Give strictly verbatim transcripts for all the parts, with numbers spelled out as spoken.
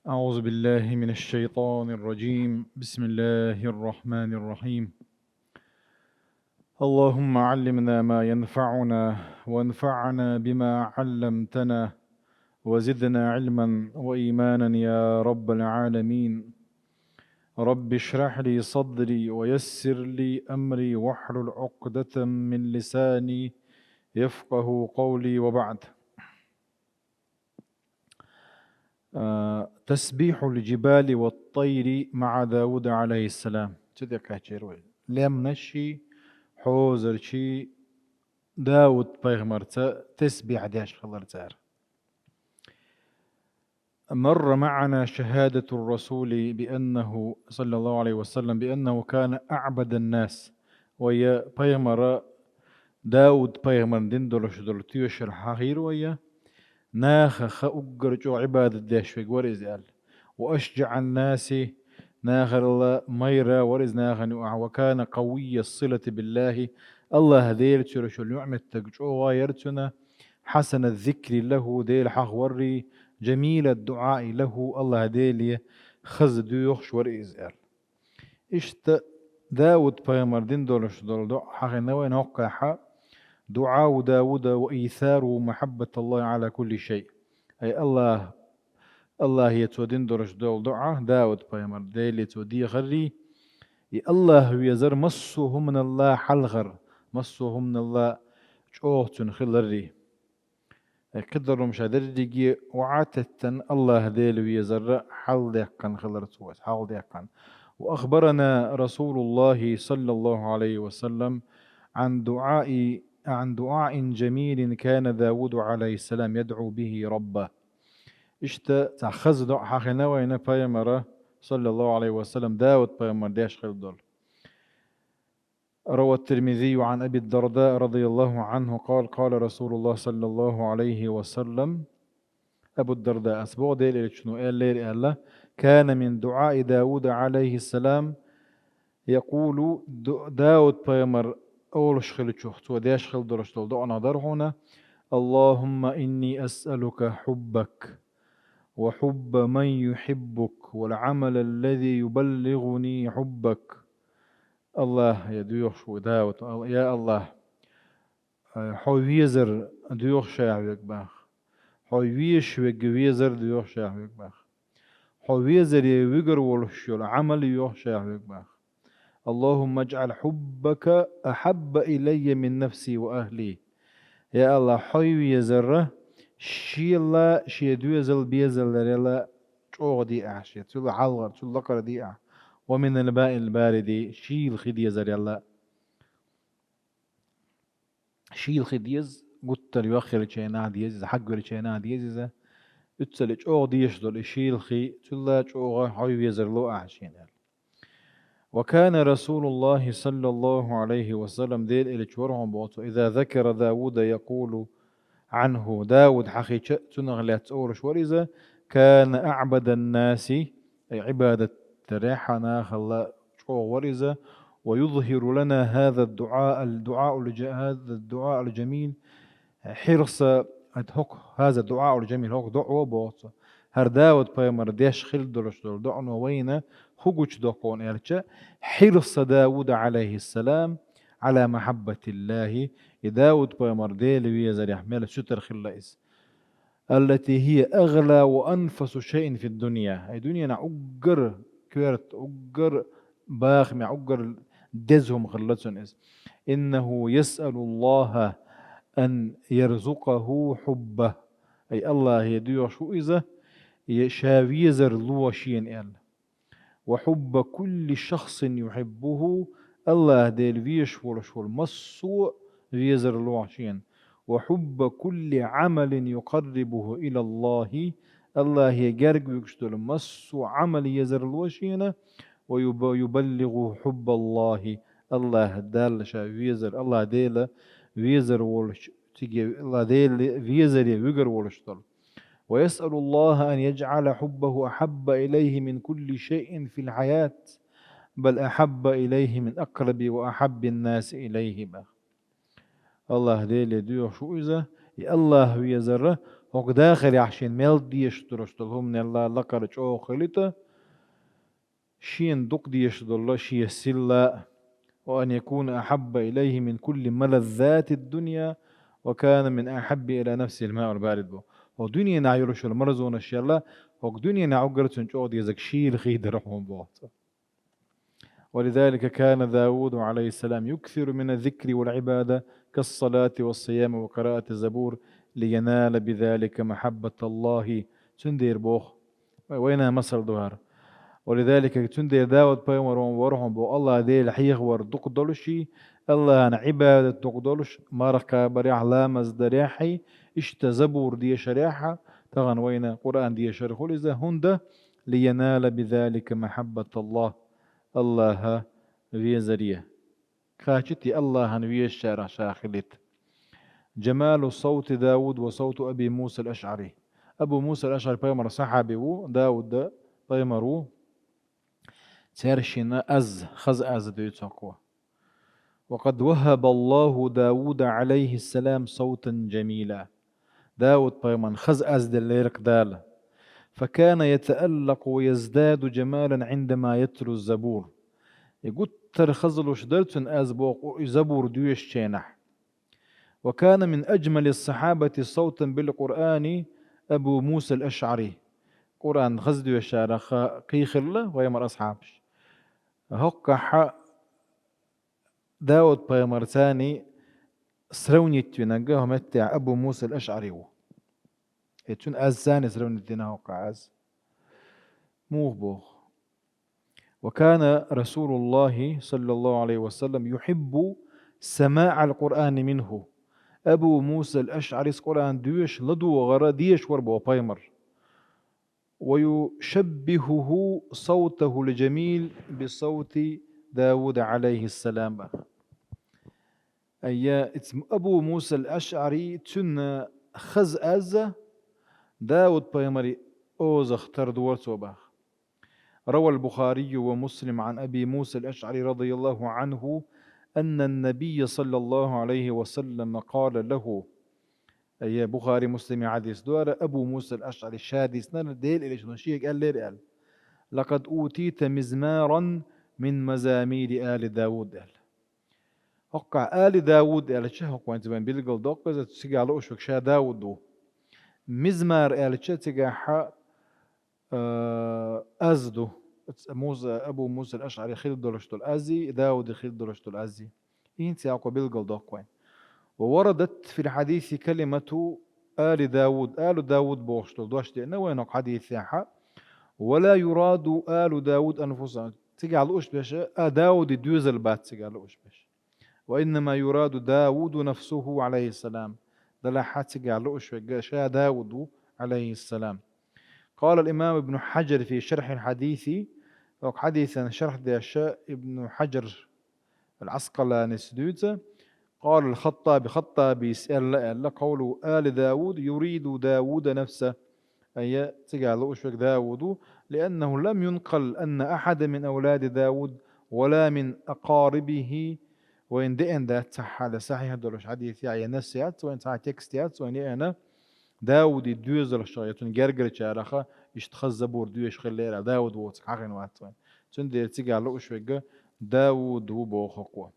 أعوذ بالله من الشيطان الرجيم. بسم الله الرحمن الرحيم. اللهم علمنا ما ينفعنا، وانفعنا بما علمتنا، وزدنا علما وإيمانا يا رب العالمين. رب اشرح لي صدري ويسر لي أمري واحلل عقدة من لساني يفقه قولي وبعد. آه، تسبيح الجبال والطير مع داود عليه السلام. Цу тӀа кхаьчар вай. Лемнаши, хьозарчи Дауд пайхамарца тасбихь деш хилар цар. مر معنا شهادة الرسول بأنه، صلى الله عليه وسلم، بأنه كان أعبد الناس. Вай пайхамара, Дауд пайхамарна дина долаш дола тоьшалла хьахийра вай, наха ха уггар чӀоагӀа Ӏибадат деш вег вар из аьлла. وأشجع الناس, нахарла майра вар из нахана юкъахь. وكان قوي الصلة بالله, АллахӀ Делаца йолаш йола ниӀматаг чӀоагӀа яр цунна. حسن الذكر له, Дела хьахаварри, جميل الدعاء له, АллахӀ Деле хаза доьхуш вар из аьлла. Иштта Дауд пайхамара дина долаш дола доӀа хьахийна вайна хӀокхахь: دعاء داود وإيثاره محبة الله على كل شيء. Ай АллахӀ, АллахӀе цо дина долаш дола доӀа, Дауд пайхамара Деле цо дехарри, и АллахӀ везар массо а хӀуманал хьалхара, массо а хӀуманал чӀоагӀа цунна хиларри. Э, кхыдолча хӀуманаш дерриге вӀаштӀехьа АллахӀ Дела везар хьалдаьккхина хилар цо, хьалдаьккхина. وأخبرنا رسول الله صلى الله عليه وسلم عن دعاء، عن دعاء جميل كان داود عليه السلام يدعو به ربه. Иштта цхьа хаза доӀа хьахийна вайна пайхамара, صلى الله عليه وسلم, Дауд пайхамара деш хилла дола. روى الترمذي عن أبي الدرداء رضي الله عنه قال: قال رسول الله صلى الله عليه وسلم. Абу Дардаъ, ас боху, Делан Элчано аьллера аьлла: كان من دعاء داود عليه السلام يقول, Ду-, Дауд пайхамара олуш хиллачух, цо деш хилла долаш дола доӀанах дара хьуна: اللهم إني أسألك حبك وحب من يحبك والعمل الذي يبلغني حبك. АллахӀ, я доьхуш ву Дауд, ал-, я АллахӀ, э, хьо везар доьхуш ша хьоьга баха. Хьо везаш верг везар доьхуш ша хьоьга баха. Хьо везаре вуьгур волуш йолу Ӏамал йоьхуш ша хьоьга баха. اللهم اجعل حبك أحب إلي من نفسي وأهلي. Я АллахӀ, хьо везар шел а, шен доьзал безаллал а чӀогӀа де ахь шен, цул хьалхара, цул лакхара де ахь. ومن الماء البارد, шийла хи дезарал а. Шийла хи деза, гуттар йоххилчийнахь деза иза, хьагвелчийнахь деза иза. Уьццале чӀогӀа дезаш долу и шийла хи, цул а чӀогӀа хьо везар ло ахь шена аьлла. وكان رسول الله صلى الله عليه وسلم, Делан Элча вара хьуна боху цо, إذا ذكر داود يقول عنه, Дауд хьахийча а цунах лаьцна олуш вара иза: كان أعبد الناس, ай, Ӏибадат дарехь нахала чӀогӀа вара иза, ويظهر لنا هذا الدعاء، الدعاء الج-، هذا الدعاء الجميل, хӀирса, хӀокху, هذا الدعاء الجميل, хӀокху доӀо боху цо. ХӀара Дауд пайхамара деш хилла долуш долу доӀано вайна хӀун гучудоккху аьлча, حرص داود عليه السلام على محبة الله, и Дауд пайхамар Дела везарехь мел суьтар хилла иза. التي هي أغلى وأنفس شيء في الدنيا. Ай дуьненахь уггар коьрта, уггар бахамехь, уггар деза хӀума хилла цунна иза. إنه يسأل الله أن يرزقه حبه. Ай АллахӀе доьхуш ву иза, я ша везар ло шена аьлла. وحب كل شخص يحبه, АллахӀ Дела везаш волуш волу массо а везар ло шена. وحب كل عمل يقربه إلى الله, АллахӀе герга вуьгуш долу массо а Ӏамал езар ло шена. ويب-، يبلغه حب الله, АллахӀ Далла ша везар, АллахӀ Дела везар волуш, циге АллахӀ Дела везаре вуьгур волуш долу. ويسأل الله أن يجعل حبه أحب إليه من كل شيء في الحياة، بل أحب إليه من أقرب وأحب الناس إليه, боху. АллахӀ Деле доьхуш ву иза, и АллахӀ везар хӀокху дахарехь шена мел дезаш долуш долу хӀуманал лакхара чӀогӀа хилийта, шена дукха дезаш долу шен силла а, وأن يكون أحب إليه من كل ملذات الدنيا وكان من أحبه إلى نفسه الماء البارد боху. ХӀокху дуьненахь йолуш йолу марзонаш елла, хӀокху дуьненахь уггар цунна чӀогӀа дезарг шийла хи дара хьуна боху цо. ولذلك كان داود عليه السلام يكثر من الذكر والعبادة كالصلاة والصيام وقراءة الزبور لينال بذلك محبة الله. Цундела боху, вай-, вайна масал ду хӀара. ولذلك, цундела Дауд пайхамар вара хьуна боху, АллахӀ Дела хьехавар дукха долуш, АллахӀана Ӏибадат дукха долуш, марха кхабарехь, ламаз дарехь, иштта забур дешарехь, тахана вайна Къуръан дешар хуьлу иза, хӀунда لينال بذلك محبة الله, АллахӀ везаре. Кхача те АллахӀан везачарах ша хилийта. جمال صوت داود وصوت أبي موسى الأشعري. Абу Муса ал-АшӀари пайхамар сахьаби ву, Дауд пайхамар ву. Цаьршинна аз, хаза аз дуьйцу хӀокхо. وقد وهب الله داود عليه السلام صوتا جميلا. Дауд пайхамарна хаза аз деллера-кх Дала. فكان يتألق ويزداد جمالا عندما يتلو الزبور. И гуттар хазалуш дара цуьнан аз боху и забур доьшучу хенахь. وكان من أجمل الصحابة صوتا بالقرآن أبو موسى الأشعري. Къуръан хаза доьшучарах кхин хилла пайхамар асхьабаш. ХӀокхахь Дауд пайхамарца сравнить винарг хӀокху меттехь Абу Муса ал-АшӀари ву. И цуьнан аз царна сравнить дина хӀокху аз. Муха боху? وكان رسول الله صلى الله عليه وسلم يحب سماع القرآن منه. Абу Муса ал-АшӀарис Къуръан доьшуш ладогӀара дезаш вара боху пайхамар. ويشبهه صوته الجميل بصوت داود عليه السلام. Айя, иза Абу Муса ал-АшӀари цуьнан хаза аз Дауд пайхамари озах тардора цо баха. روى البخاري ومسلم عن أبي موسى الأشعري رضي الله عنه أن النبي صلى الله عليه وسلم قال له. Айя, Бухари, Муслими хьадис дара, Абу Муса ал-АшӀари ша дийцинарг, Дела элчано шега аьллера аьлла: لقد أوتيت مزمارا من مزامير آل داود аьлла. ХӀокхахь Али Дауд аьлча, хӀокху вайн цигахь билгалдоккху иза, цигахь лууш верг ша Дауд ву. Мизмар аьлча, цигахь а, аз ду. Муса, Абу Муса ал-АшӀари хилла долуш долу ази, Дауди хилла долуш долу ази. ХӀинца хӀокхо билгалдоккху вайн. ووردت في الحديث كلمة آل داود, Алу Дауд бохуш долу дош деана вайна хӀокху хьадисехь. ولا يراد آل داود أنفسهم. Цигахь лууш берш а Дауди доьзал бац цигахь лууш берш. وإنما يراد داود نفسه عليه السلام. Делахь цигахь лууш верг ша Дауд ву, عليه السلام. قال الإمام ابن حجر في شرح الحديث, хӀокху хьадисан шарх деш Ибн Хьаджар ал-Ӏаскъаланис дуьйцу, قال الخطابي, Хаттабис аьлла, аьлла: قوله آل داود يريد داود نفسه. Айя, цигахь лууш верг Дауд ву, لأنه لم ينقل أن أحدا من أولاد داود ولا من أقاربه, вайна деана дац цхьа хьала сахьихь долуш хьадис яц, я насс яц, вайна цхьа текст яц, вайна деана Дауди доьзалшах, я цуьнан гергарчарах иштта хаза забур доьшуш хиллера, Дауд воцург хьахийна вац вайна. Цундела цигахь лууш верг Дауд ву боху хӀокхо.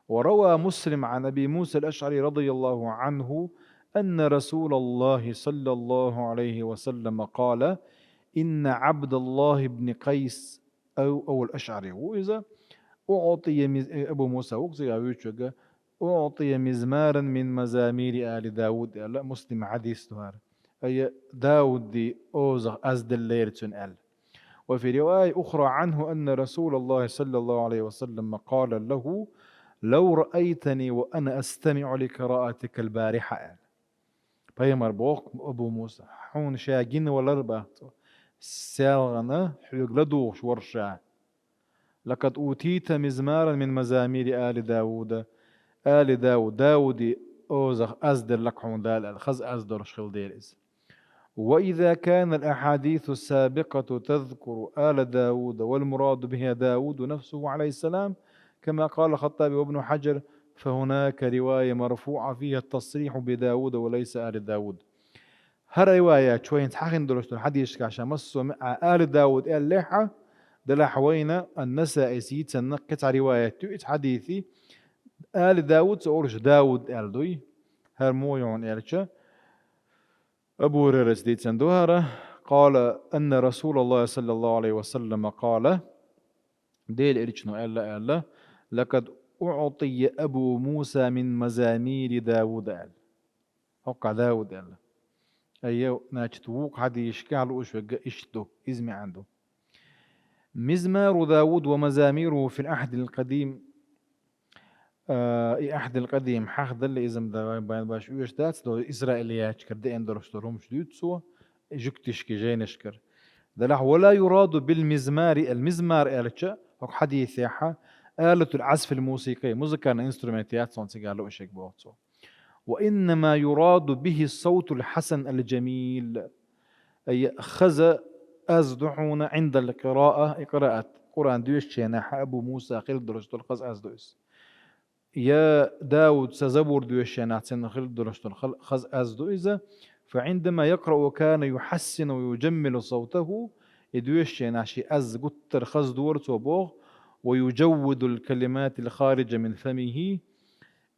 وروى مسلم عن أبي موسى الأشعري رضي الله عنه أن رسول الله صلى الله عليه وسلم قال: إن عبد الله بن قيس, أو, أو الأشعري ву иза, أعطي مز-, Абу Муса ву-кх цигахь вуьйцург, أعطي مزمارا من مزامير آل داود аьлла, Муслима хьадис ду хӀара. Айя, Дауди озах аз деллера цуьнан аьлла. وفي رواية أخرى عنه أن رسول الله صلى الله عليه وسلم قال له: لو رأيتني وأنا أستمع لقراءتك البارحة аьлла. Пайхамар боху Абу Муса, хьуна ша гина валар бац, селхана хьоьга ладугӀуш вара ша. لقد أوتيت مزمارا من مزامير آل داود. Али Дауд, Дауди озах аз делла-кх хьуна Дала аьлла, хаза аз долуш хилла дела иза. وإذا كان الأحاديث السابقة تذكر آل داود والمراد بها داود نفسه عليه السلام، كما قال الخطابي وابن حجر، فهناك رواية مرفوعة فيها التصريح بداود وليس آل داود. ХӀара риваят чу вайна хьахинна долуш долу хьадисашкахь ша массо а ма-, а, али Дауд аьллехьа, делахь вайна ан-Насаис йийцина кхин цхьа риваят ю, иза хьадиси али Дауд, ца олуш Дауд аьлла дуй. ХӀара муха ю хьуна аьлча, Абу Хурайрас дийцина ду хӀара, قال أن رسول الله صلى الله عليه وسلم قال, Делан Элчано аьлла, аьлла: «لقد أعطي أبو موسى من مزامير داود», аьлла. ХӀокху Дауд аьлла. Айя, значит, вукху хьадисашкахь лууш верг иштта ду, иза маьӀна ду. مزمار داود ومزاميره في العهد القديم. А, и Ахьдил Къадим хьахдалла иза-м да-, бан баш оьшуш дац, до Исраилиятчикара деана долуш долу хӀуманаш дуьйцу цо, жуьгташкара, жайнашкара. Делахь, ولا يراد بالمزمار, ал-мизмар аьлча, хӀокху хьадисехьа, آلة العزف الموسيقي, музыкальный инструмент яц хьуна цигахь лууш верг боху цо. وإنما يراد به الصوت الحسن الجميل. Ай, хаза аз ду хьуна عند القراءة, и къираат, Къуръан доьшучу хенахь Абу Муса хилла долуш долу хаза аз ду иза. Я Дауд сан Забур доьшучу хенахь цуьнан хилла долуш долу хал-, хаза аз ду иза. فعندما يقرأ كان يحسن ويجمل صوته, и доьшучу хенахь шен аз гуттар хаза дора цо боху, ويجود الكلمات الخارجة من فمه,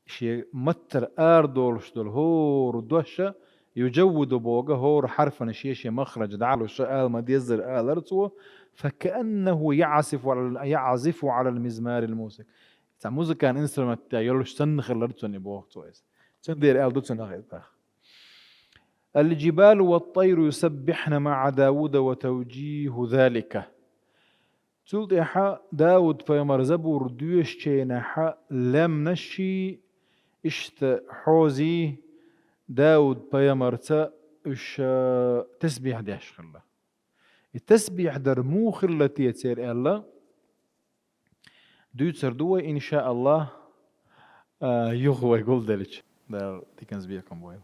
шен маттара арадолуш долу хӀора дош а, يجود боху, хӀора хьарфана шен-шен махраж дӀалуш а, ала ма-деззара алара цо, فكأنه يعزف على، يعزف على المزمار الموسيقي. Цхьа музыкальный инструмент йолуш санна хилла цунна боху цо иза. Цундела аьлла ду цунах иза тӀаккха. الجبال والطير يسبحن مع داود وتوجيه ذلك. Цул тӀаьхьа Дауд-пайхамар Забур доьшучу хенахьа лаьмнашший, иштта хьозий Дауд-пайхамарца уьш, а, тасбихь деш хилла. И тасбихь дар муха хилла те церан аьлла, дуьйцур ду вай, иншааллахӀ, а, юха вай гулделча. Дала диканца бекхам бойла.